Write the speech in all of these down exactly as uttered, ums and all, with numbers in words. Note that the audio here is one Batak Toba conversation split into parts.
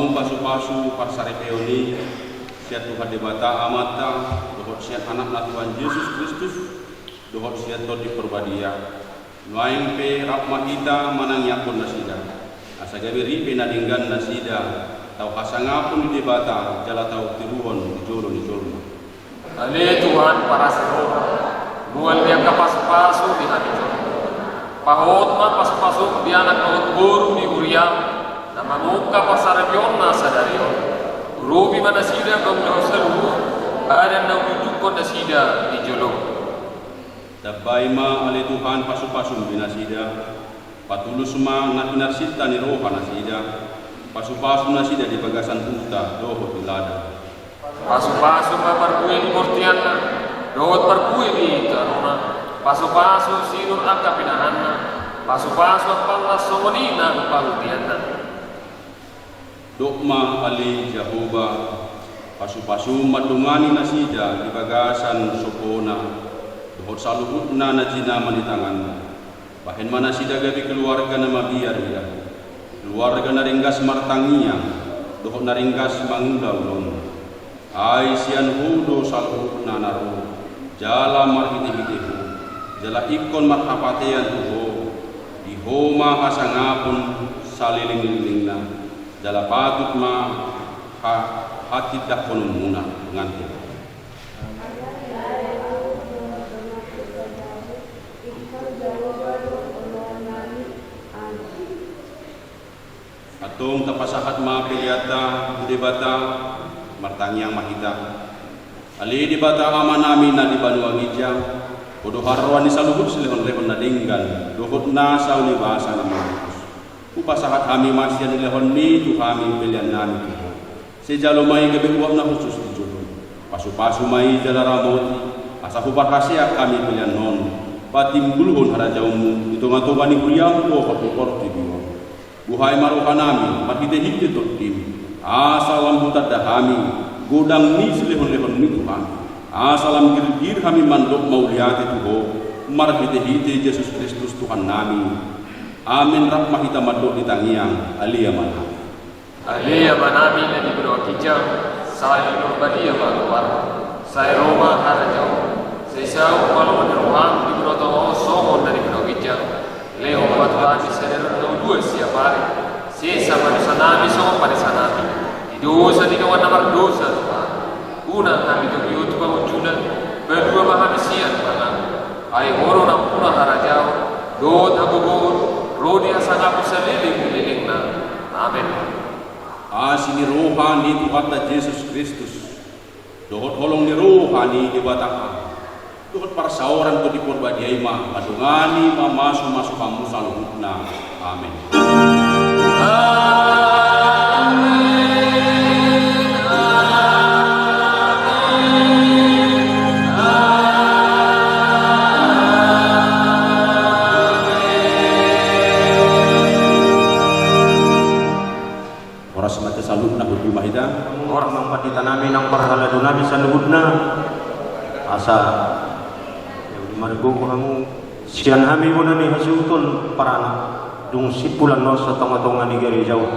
Pasu-pasu parsaripeon i sian Tuhan Debata Amanta, dohot sian Anakna Tuhan Jesus Kristus, dohot sian Tondi Parbadia. Nuaeng pe rap ma hita manangiangkon nasida, asa gabe ripe na denggan nasida, tau hasangapon di Debata jala tau tiruon di jolo ni jolma. Ale Tuhan parasi roha, mual ni angka pasu-pasu di hami jolo. Pahot ma pasu-pasu di anak dohot boru ni huriam, na mamungka parsaripeonna sadari on. Urupi ma nasida gomgoman saluhut badan na hujunjukkon nasida di jolo. Tambai ma ale Tuhan pasu-pasum di nasida, patulus ma na pinarsinta ni roha nasida, pasu-pasu nasida di bagasan huta dohot di ladang. Pasu-pasu ma parbue ni bortianna, dohot parbue ni taruna, pasu-pasu sinur angka pinahanna, pasu-pasu ampangna songon i nang panggulianna. Dok ma ale Jahowa, pasu-pasum mandongani nasida di bagasan sombona, dohot saluhutna na jinama ni tanganna. Bahen ma nasida gabe keluarga na mabiar i, keluarga na ringgas martangiang, dohot na ringgas mangula ulaonna. Ai sian Ho do saluhutna na ro, jala marhite-hite Ho, jala ingkon marhapatean tu Ho, di Ho ma hasangapon saleleng-lelengna, jala patut ma ha-, hatindangkononmuna. Nganti Antong tapasahat ma peleanta tu Debata, martangiang ma hita. Ale Debata Amanami na di banua ginjang, Ho do haroroan ni saluhut silehon-lehon na denggan, dohot na sauli basa na marmusus. Hupasahat hami ma sian ulehonmi tu hami peleannami tu Ho. Sai jalo ma i gabe uap na hushus di jolom. Pasu-pasu ma i jala ramoti, asa huparhaseang hami pelean on patimbulhon harajaonmu di tonga-tonga ni huriam dohot di portibi on. Buhai ma rohanami marhite-hite Tondim, asa lam hutanda hami godang ni silehon-lehonmi tu hami, asa lam girgir hami mandok mauliate tu Ho marhite-hite Jesus Kristus Tuhannami. Amen. Rap ma hita mandok di tangiang. Ale Amanami. Ale Amanami na di banua ginjang, sai pinarbadia ma goarmu, sai ro ma harajaonmu, sai saut ma lomo ni roham di banua tonga on songon na di banua ginjang. Lehon ma tu hami sadari on na unduk siapari, sesa ma dosanami songon panesanami di dosa ni dongan na mardosa tu hami. Unang hami togihon tu pangunjunan, palua ma hami sian pangago. Ai Ho do nampuna harajaon, dohot hagogoon, ro di hasangapon saleleng ni lelengna. Amen. Asi ni roha ni Tuhanta Jesus Kristus, dohot holong ni roha ni Debata Ama, dohot parsaoran Tondi Parbadia i ma mandongani mamasu-masu hamu saluhutna. Amen. Amen. Amen. Amen. Horas ma hita saluhutna, hundul ma hita. Horas ma di tanami nang parhaladonami saluhutna. Asa margogo hamu sian hami bona ni hasuhuton paranak, dung simpulan on sa tonga-tonga ni gareja on.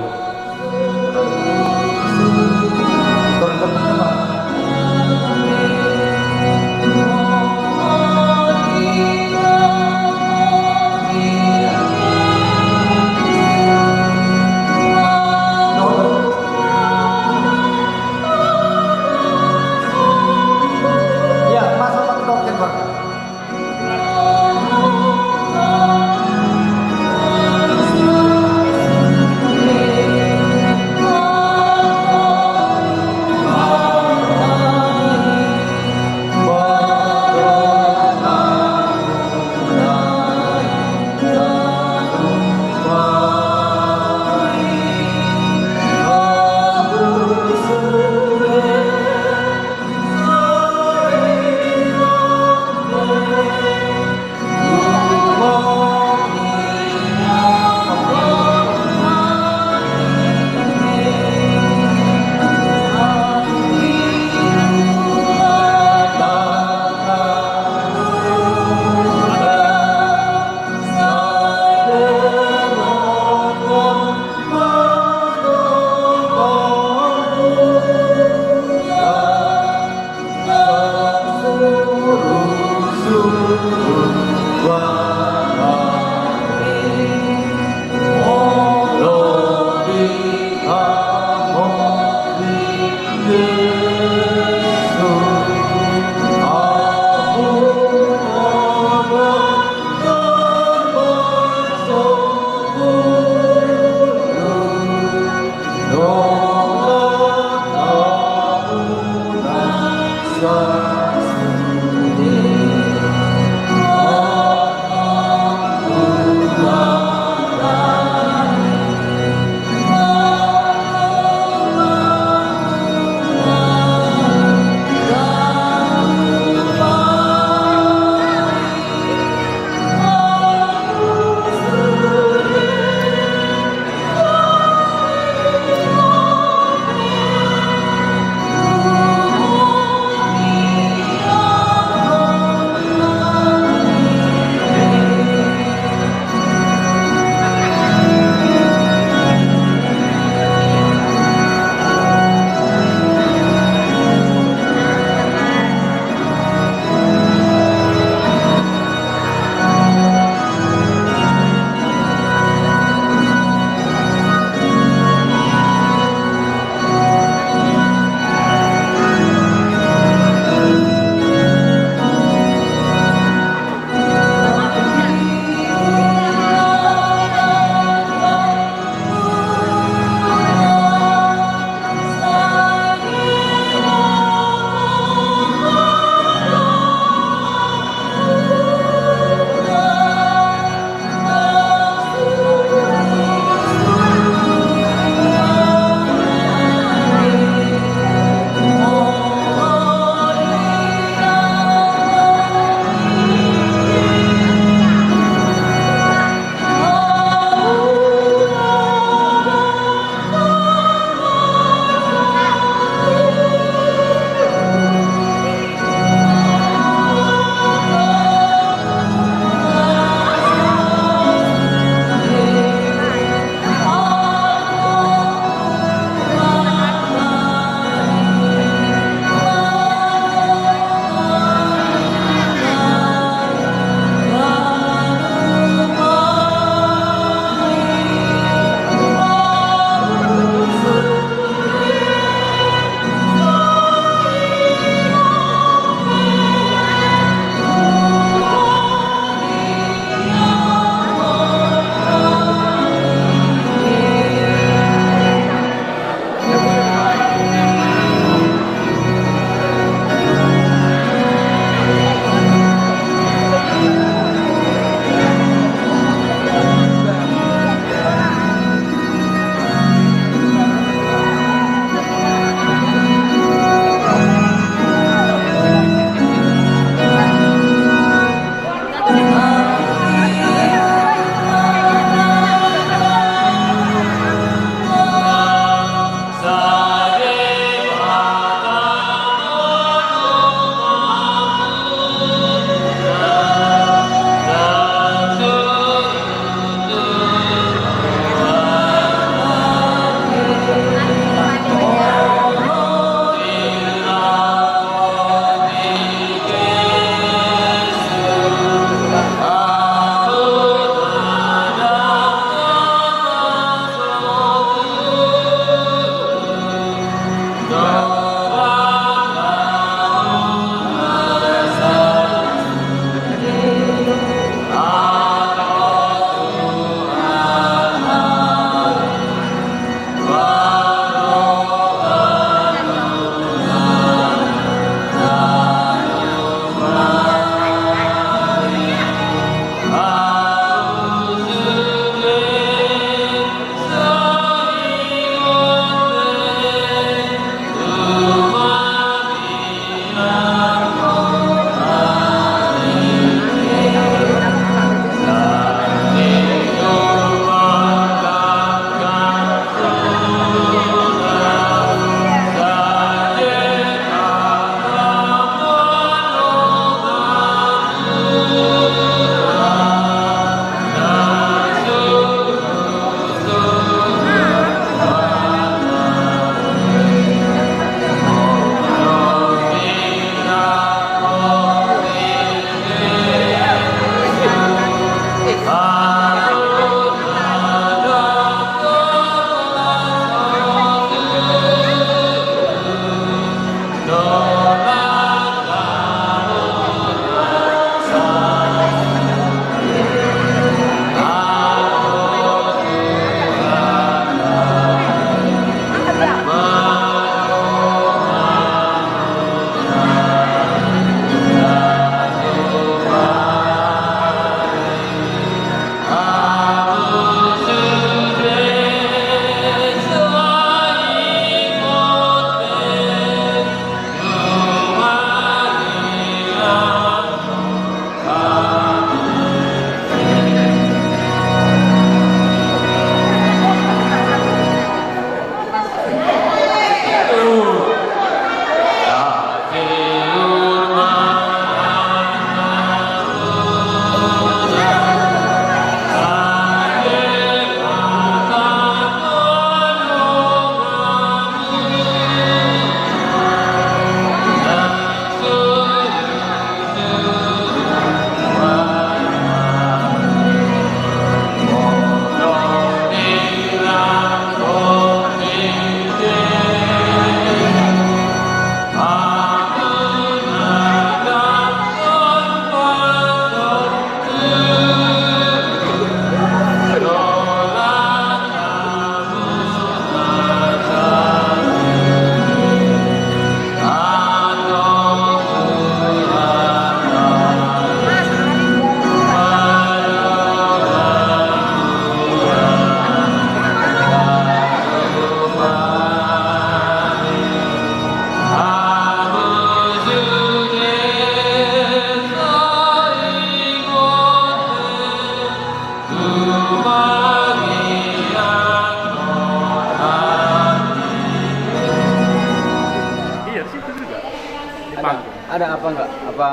Ada apa enggak? Apa?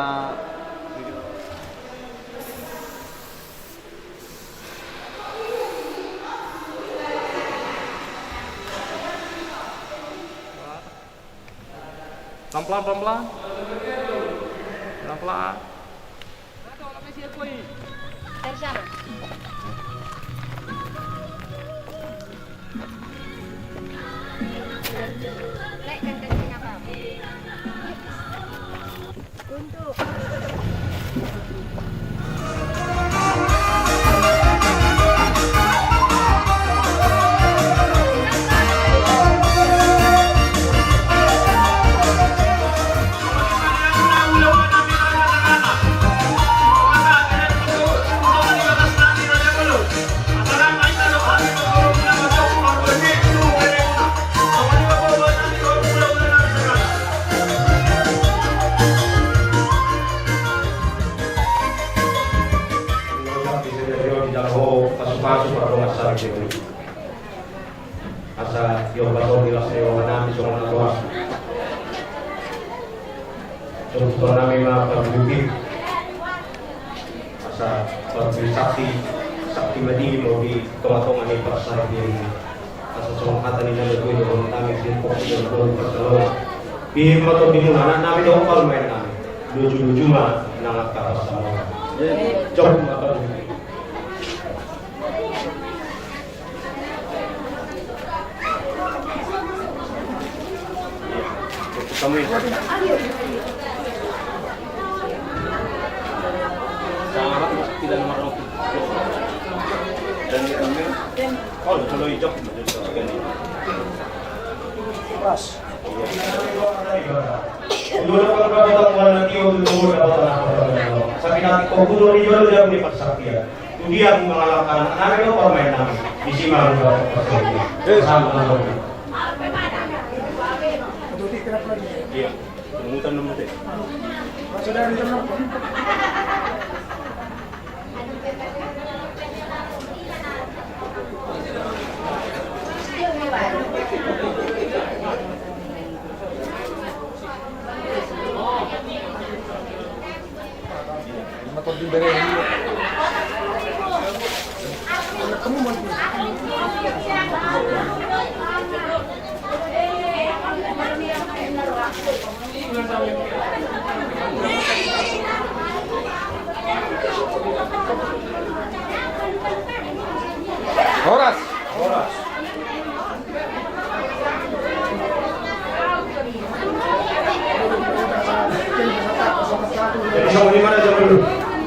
Pelan-pelan, pelan-pelan. Pelan-pelan. Pasu-pasu pardongan sahala. Asa diombathon di las ni roha nami songon na toas. Songon nami ma parbue. Asa parbue sakti, sakti madili ma di tonga-tonga ni parsaripeon i. Asa songon hata ni na boi dohot nami di pokok di dohot parsaloa. Di ma tondimuna anak nami dohot parumaen nami. Luju-luju ma nang angka parsaloa. Jom ma parbue. Pas. Tudia mangalangka anak nami do parumaen nami. Disi ma. Iya. Pungutan nomor te. Horas. Horas. Jadi, songon i ma raja, bro.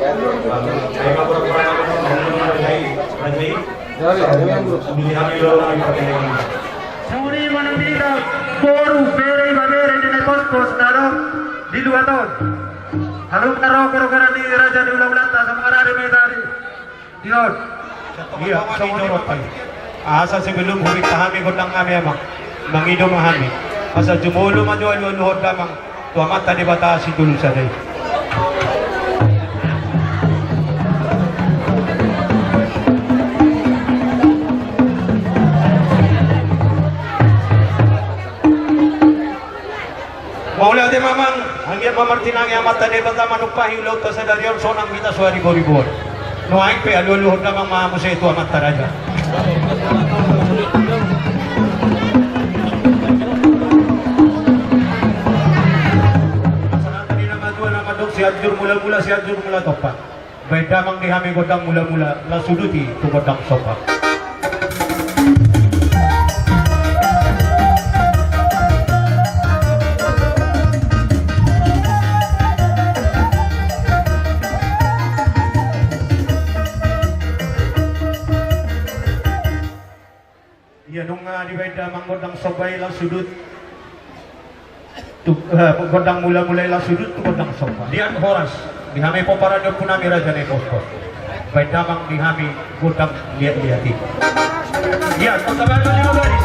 Ai, ma, bro, bro, bro, bro, bro, bro, bro. Songon i ma nang di hita boru, bere, ibebere, di na pospos na adong di luat on. Halumpang ro gara-gara ni raja ni hulahulanta, songon i ma di hita di Ion. Iya, songon i ma. Asa sebelum hubinta hami gondang nami, amang, mangido ma hami. Asa jumolo ma jo alualuhon damang tu Amanta Debata Sitolu Sada i. Mauliate ma, amang, anggiat ma martinangi Amanta Debata manumpahi ulaonta sadari on sonang hita so ribo-riboan. Nuaeng pe alualuhon damang ma muse tu amanta raja. Asa nang tadi nama tua nama dok Sianjur Mula-mula, Sianjur Mula Tompa. Baen damang di hami gondang mula-mula, laos uduti tu gondang somba. Ia nunga dibaen damang gondang somba i, laos udut tu, eh, gondang mula-mula i, laos udut tu gondang somba. Liat horas di hami pomparan ni ompu nami raja ni pospos. Baen damang di hami gondang liat-liat i. Ia, kota baru ni Bogari.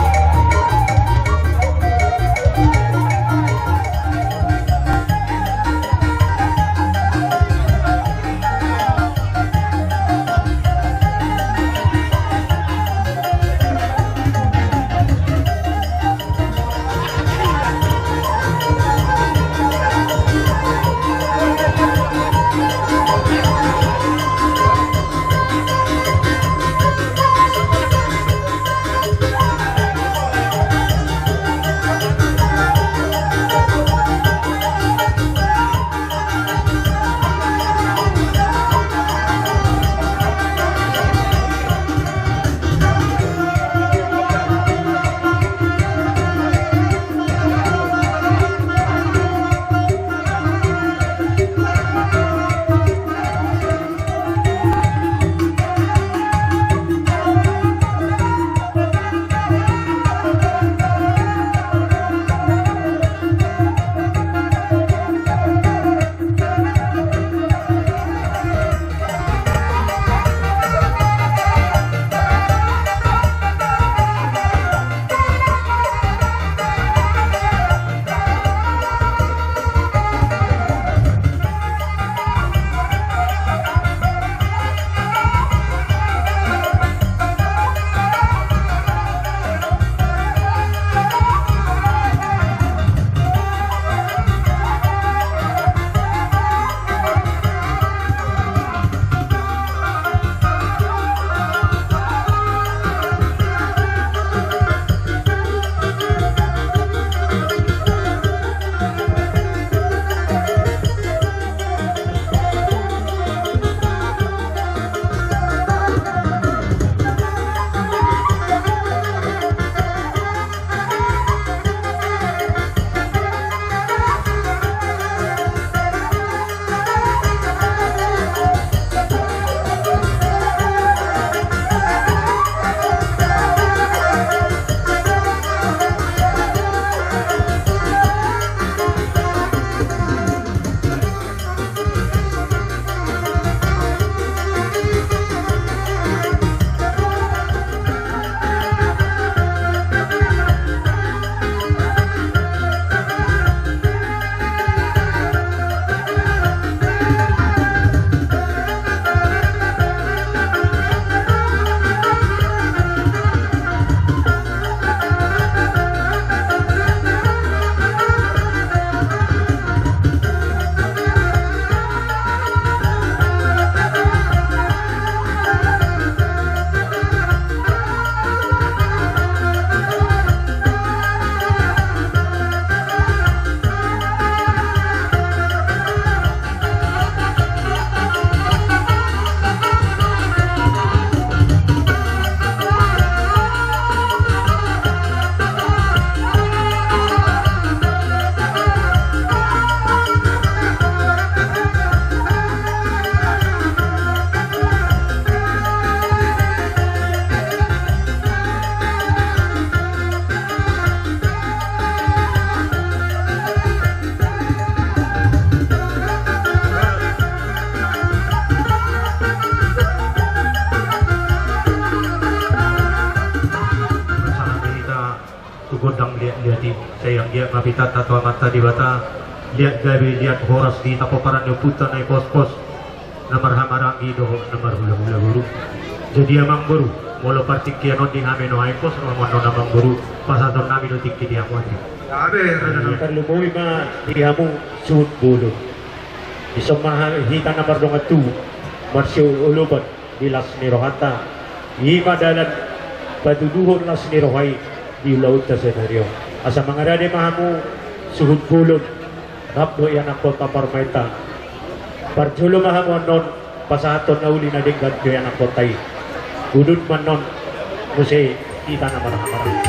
Jadi sai anggiat ma pitanta tu Amanta Debata, liat gabe liat horas di hita pomparan ni ompunta na i pospos, na marhahamaranggi dohot na marhulahula boru. Jadi amangboru, molo partingkian on di hami nuaeng pos, molo annon amangboru, pasahaton nami do tingki di hamu ate. Gabe, raja nami. Tarlumobi ma di hamu suhut bolon. Dison ma hita na mardongan tubu marsiolopan di las ni rohanta. I ma dalan patuduhon las ni roha i di ulaonta sadari on. Asa mangarade ma hamu suhut bolon, rap dohot ianakhonta parmaenta. Parjolo ma hamu annon pasahathon na uli na denggan tu ianakhonta i. Udut ma annon muse hita na marhahamaranggi.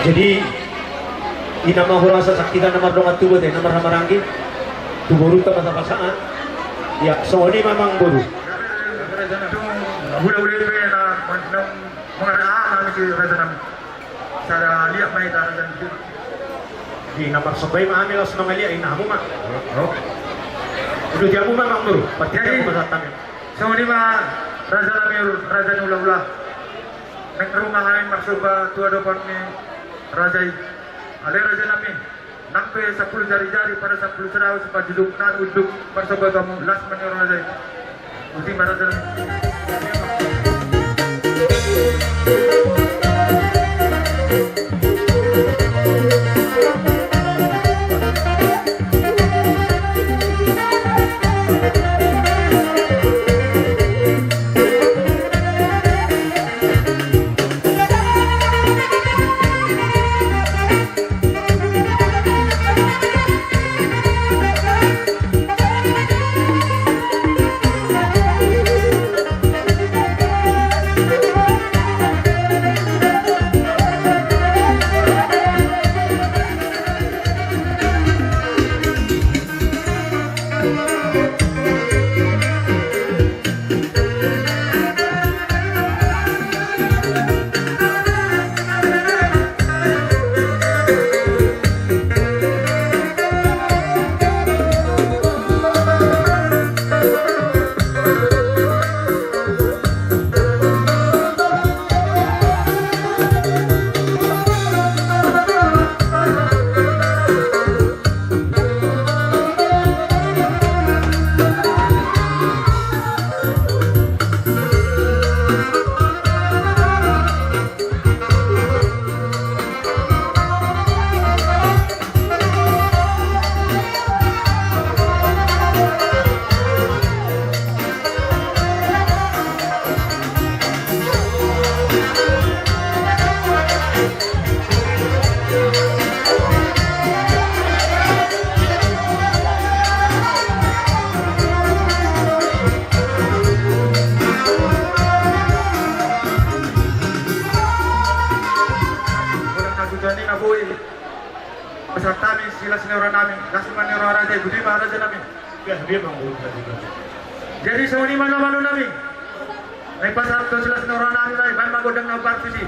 Jadi, i nama hurasa sakita na mardongan tubu te, na marhamaranggi, tu borunta ma tapasahat. Ia, songon i ma amangboru. Hula-hula i pe na, na, mangarahana ni raja nami. Sada liat ma hita raja nami. Di na marsomba i ma hami laos mangaliat i na hamu ma. Udah di hamu ma amangboru. Jadi, pasahat hami. Songon i ma raja nami, raja ni hula-hula. Naeng ro ma hami marsomba tu adopan ni raja i. Ale raja nami, nang pe sampulu jari-jari pada sampulu sadao sipanjujung nami unduk marsomba tu hamu, las ma ni roha raja i. Uti ma raja nami. Pasahat hami silas ni roha nami, las ma ni roha raja i, boti ma raja nami. Jadi songon i ma na amang nami. Nai pasahat tu silas ni roha nami, nai baen ma gondang na umpar tusi.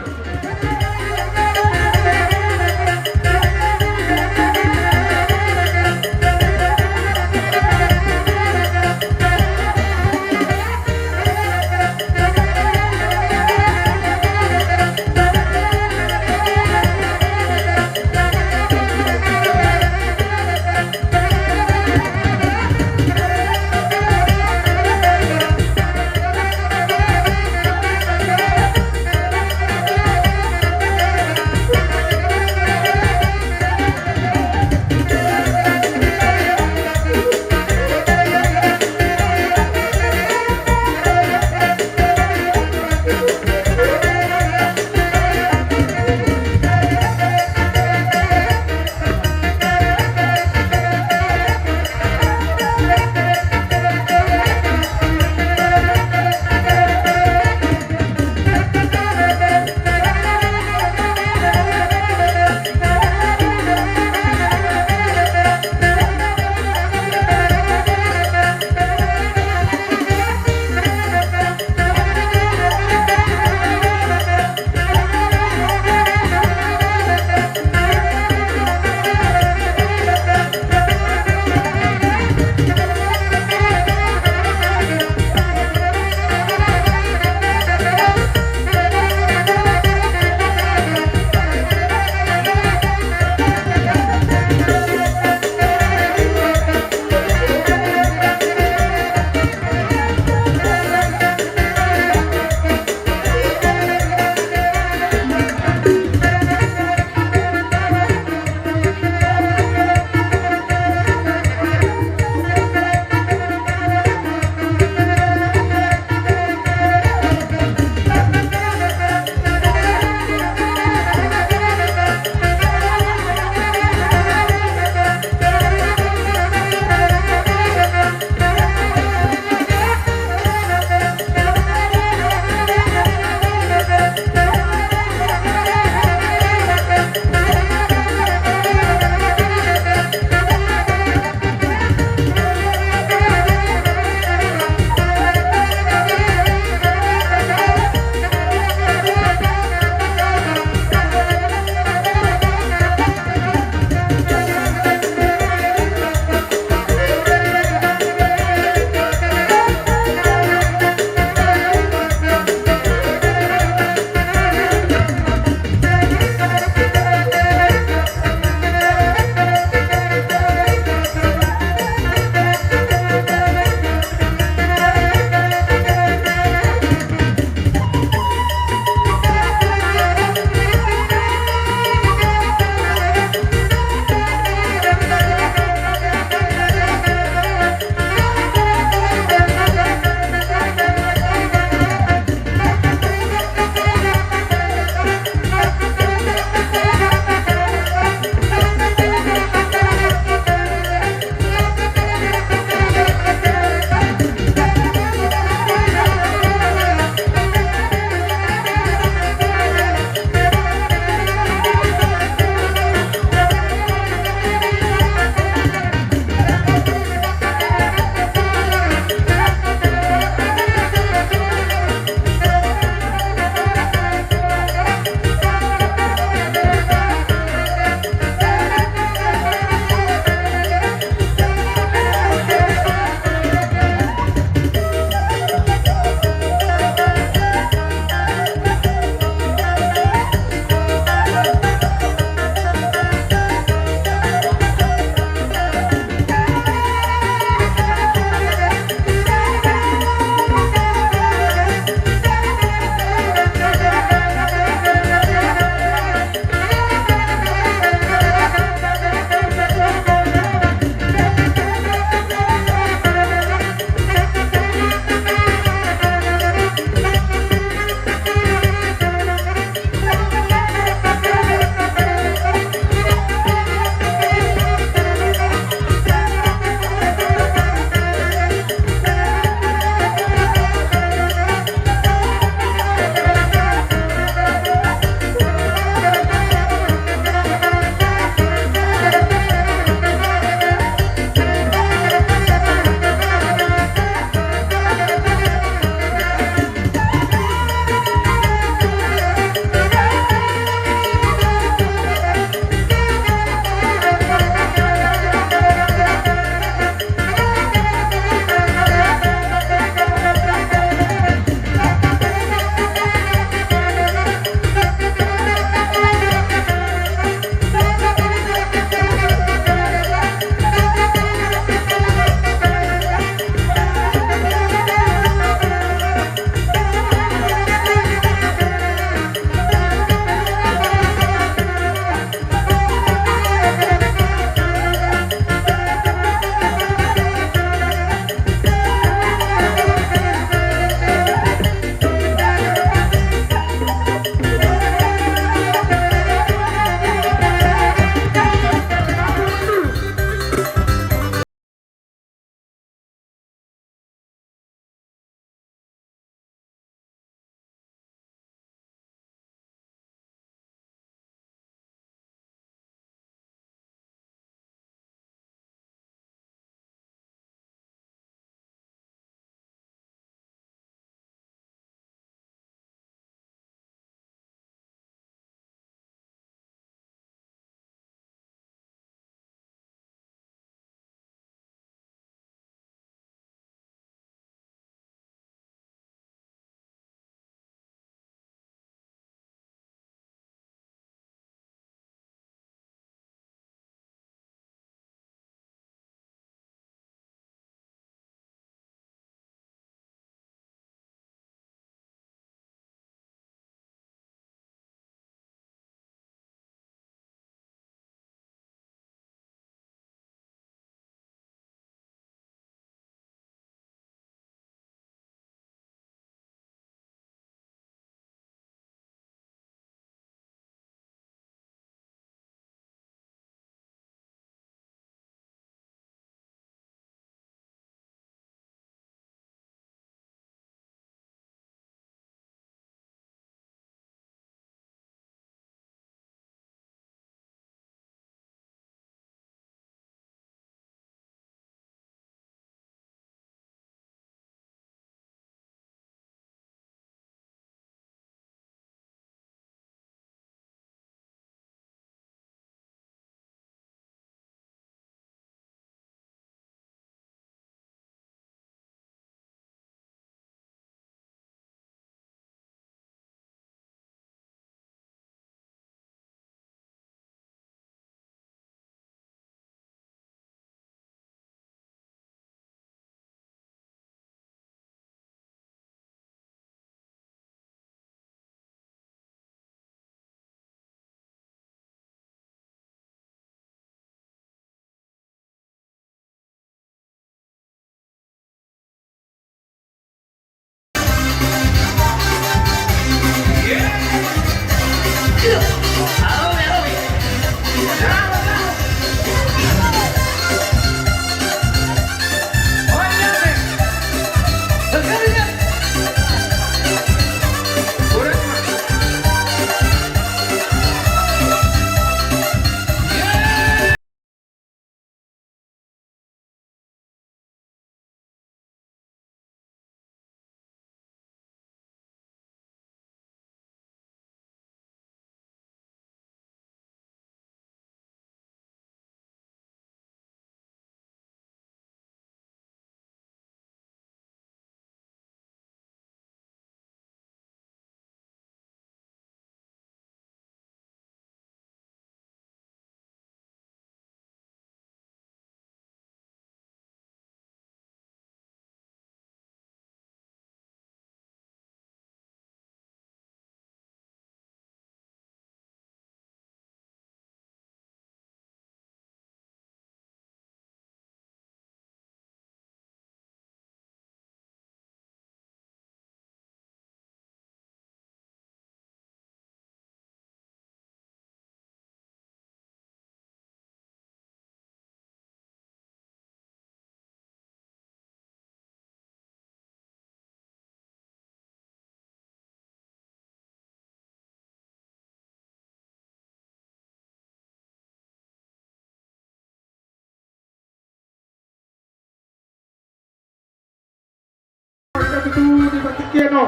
Ia no,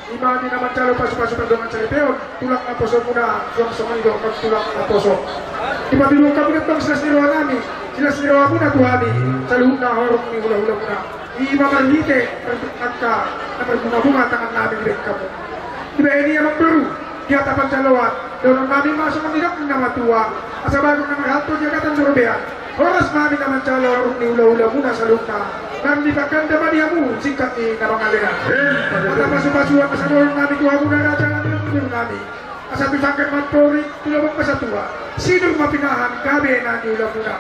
i ma di na manjalo pasupasu pardongan saripeon, tulang naposo muna, suang songon i dohot tulang naposo. Dipatuduhon hamu do tong silas ni roha nami, silas ni roha muna tu hami, saluhutna horong ni hulahula muna. I ma marhite angka na marbungabunga tangan nami dibahen hamu. Dibahen i amang boru, di hata panjaloan, dohonon nami ma songon nidok ni na matua, asa bagot na marhalto di agatan jorobean. Horas ma hami na manjalo horong ni hulahula muna saluhutna, nang dipaganda ma di hamu singkat ni na mangalean. Hata pasupasuan asa dohonon nami tu hamuna raja nami, tu nami. Asa tu sanggar ma amporik, tu lobang ma satua, sinur ma pinahan gabe na niula muna.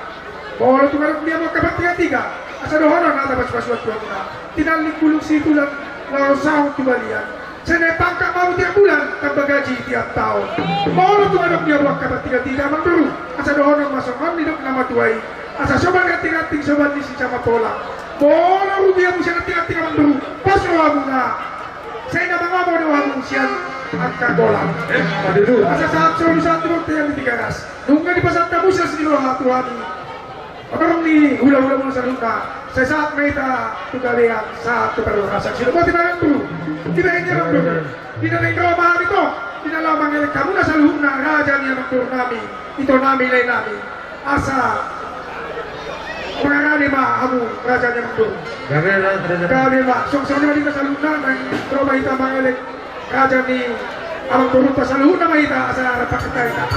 Molo tung adong di hamu angka partigatiga, asa dohonon hata pasupasuan tu hamuna. Tinallik bulung situlan, laho saut tu balian. Sai naek pangkat ma hamu tiap bulan, tamba gaji tiap taon. Molo tung adong di hamu angka partigatiga amang boru, asa dohonon ma songon nidok na matua i. Asa soban rantingranting soban ni si Jama Pola. Molo rugi hamu sian rantingranting amang boru, pos rohamuna. Sai na mangomo do hamu sian angka golang. Asa sahat solu sahat tu bontean di Tigaras. Nunga dipasahat hamu silas ni roha tu hami, horong ni hulahula muna saluhutna. Sai sahat ma hita tu gabean, sahat tu parhorasan. Sidok boti ma amang boru. Dibahen i amang boru, di na naeng ro ma hami tong, di na laho mangelek hamuna saluhutna raja ni amang boru nami, ito nami, lae nami. Asa mangarade ma hamu raja ni amang boru. Gabe ma, raja. Gabe ma, suang songon i ma di na saluhutna naeng ro ma hita mangelek raja ni amang boru, saluhutna ma hita asa rap pangkataion.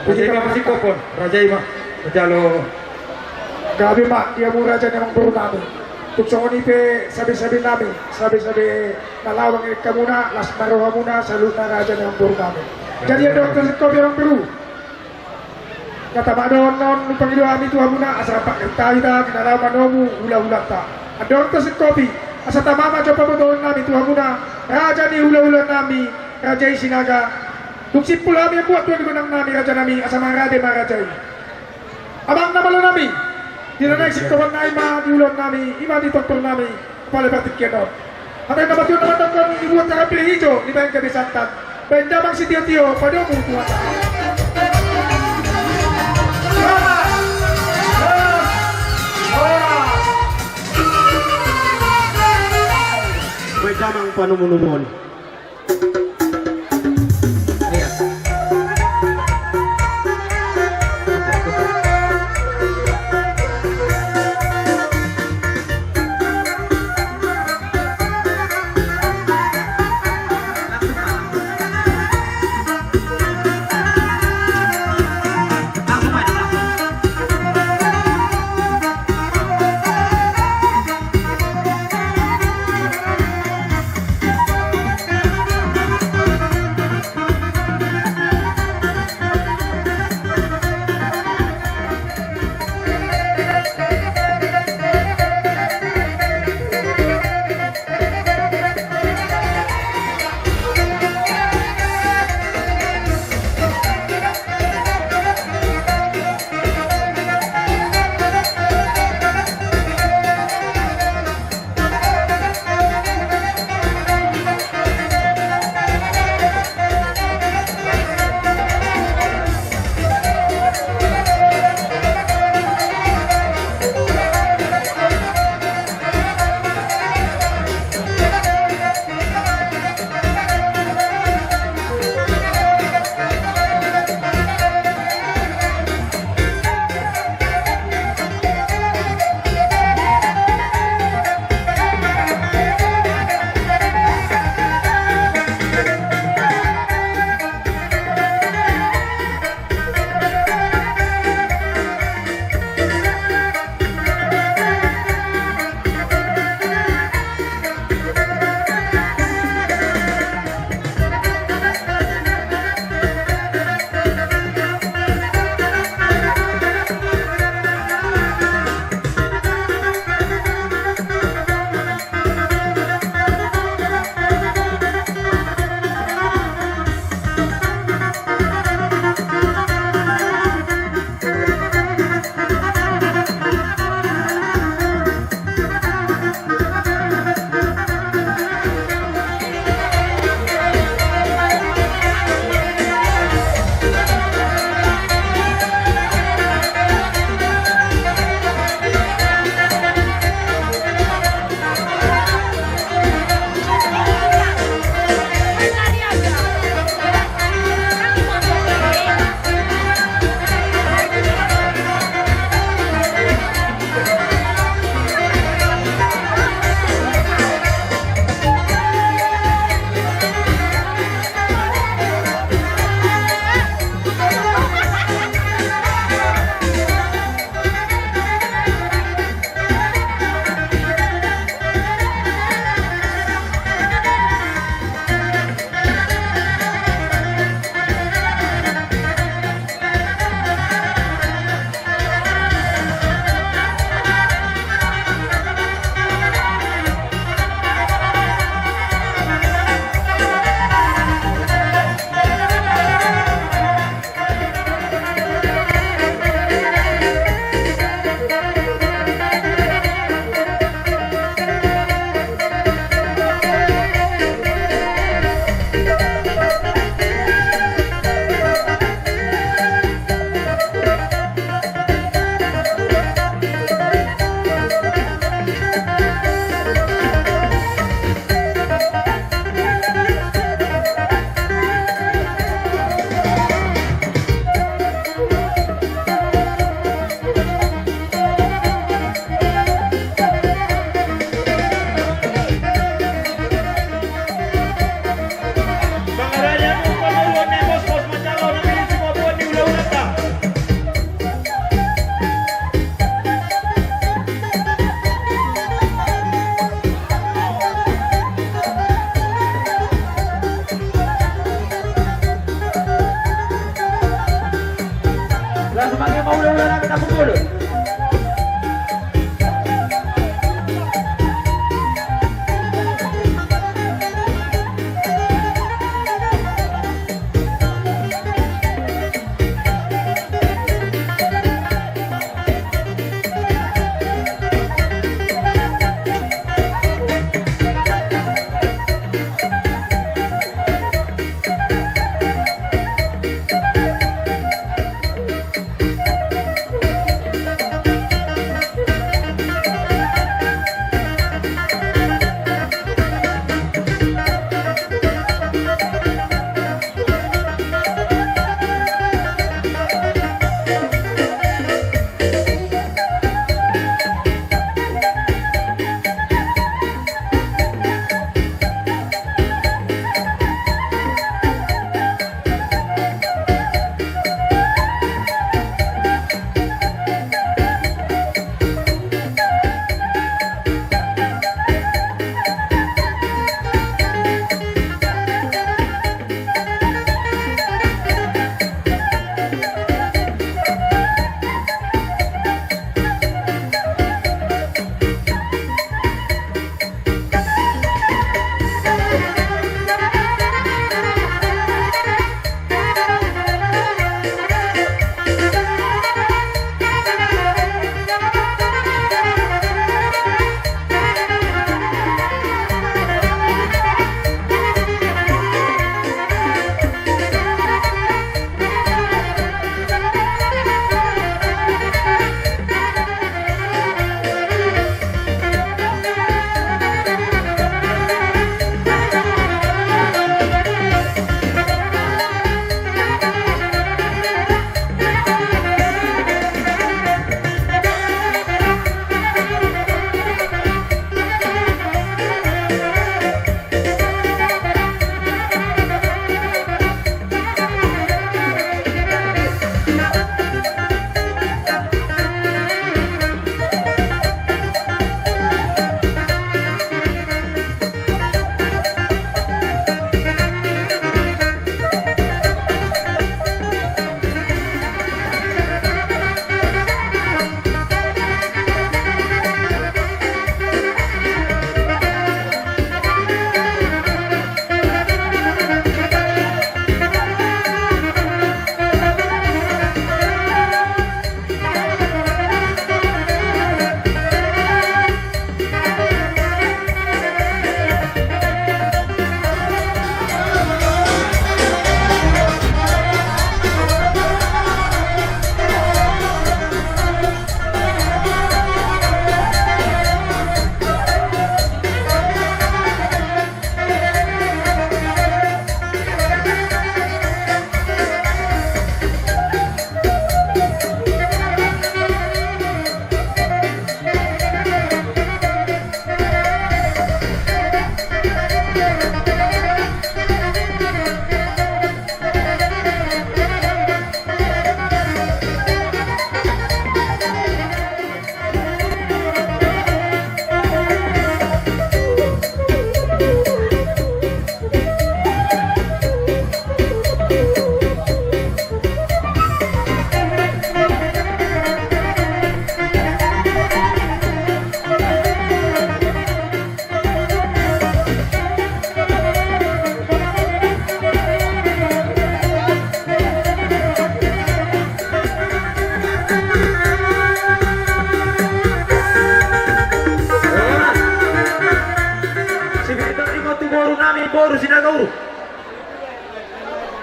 Raja i ma, raja i ma. Jalo. Gabe ma di hamu raja ni amangboru nami. Tung songon i pe sabe-sabe nami, sabe-sabe na laho mangiring hamuna, las ma rohamuna saluhutna raja ni amangboru nami. Jadi andorang tung singkopi amangboru. Hata ma do on, on pangido hami tu hamuna, asa rap marhata hita di na laho manomu hula-hulanta. Andorang tung singkopi, asa tama ma jo pabotohon nami tu hamuna, raja ni hula-hula nami, raja i Sinaga. Dung simpul hami mambuat tua di gondang nami, raja nami, asa mangarade ma raja i. Amang na malo nami, di na naeng singkopan nai ma di ulaon nami, i ma di tortor nami, pala partingkian on. Hata na mati on na mandok on, dibuat harapi ijo, dibaen gabe santan. Baen damang sitio-tio, padomu Tuhanta. Baen damang panumu-numuon.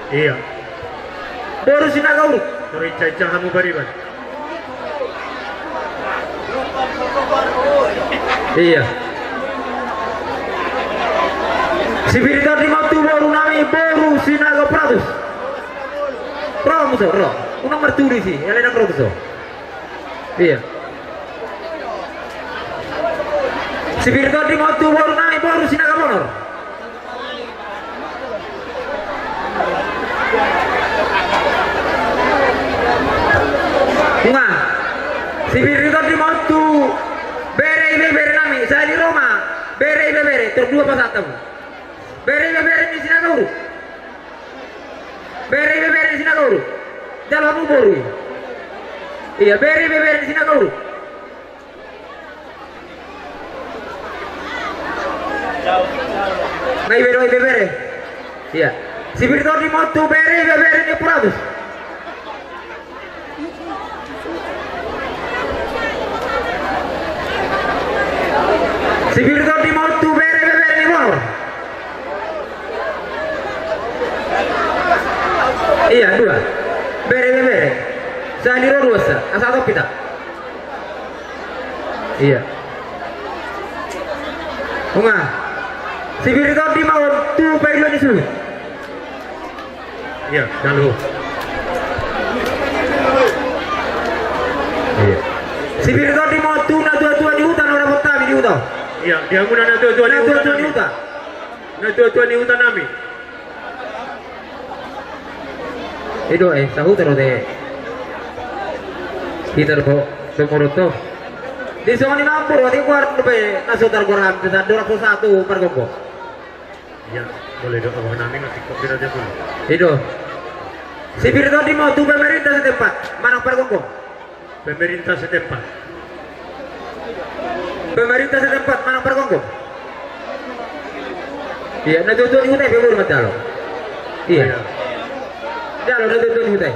Iya. Boru Sinaga Uruk. Tor ica-ica hamu bariban. Iya. Sipir tondi ma on tu boru nami boru Sinaga Pratus. Ro muse ro. Unang martudu disi, ale ndang ro muse. Iya. Sipir tondi ma on tu boru nami boru Sinaga Bonor. Nunga. Sipir tondi ma on tu bere ibebere nami, sahali ro ma bere ibebere, tor dua pasahat hamu. Bere ibebere ni Sinaga Uruk. Bere ibebere ni Sinaga Uruk. Jalo hamu boru i. Iya, bere ibebere ni Sinaga Uruk. Nga ibebere, ibebere. Iya. Sipir tondi ma on tu bere ibebere ni Pratus. Sipir tondi ma on tu bere ibebere ni Bonor. Iya, dua. Bere ibebere. Sahali ro dua sa, asa atop hita. Iya. Nunga. Sipir tondi ma on tu Paidua ni Suhut. Iya, jalo. Iya. Sipir tondi ma on tu natua-tua ni huta na dapot hami di huta. Iya, di hamuna natua-tua ni huta nami. Natua-tua ni huta. Natua-tua ni huta nami. I do, eh, sahuta do te. Hita do, so modom to. Di songon i ma, Ampu, ro, di goar dope na so targoar hami, di sandok so satu pargonggo. Iya, boleh do, awa nami ngasih kopi raja pun. I do. Sipir tondi ma on tu pemerintah setempat, manang pargonggo. Pemerintah setempat. Pemerintah setempat, manang pargonggo. Iya, natua-tua ni huta i pe boru ma jalo. Iya. Iya. Jalo natua-tua ni huta i.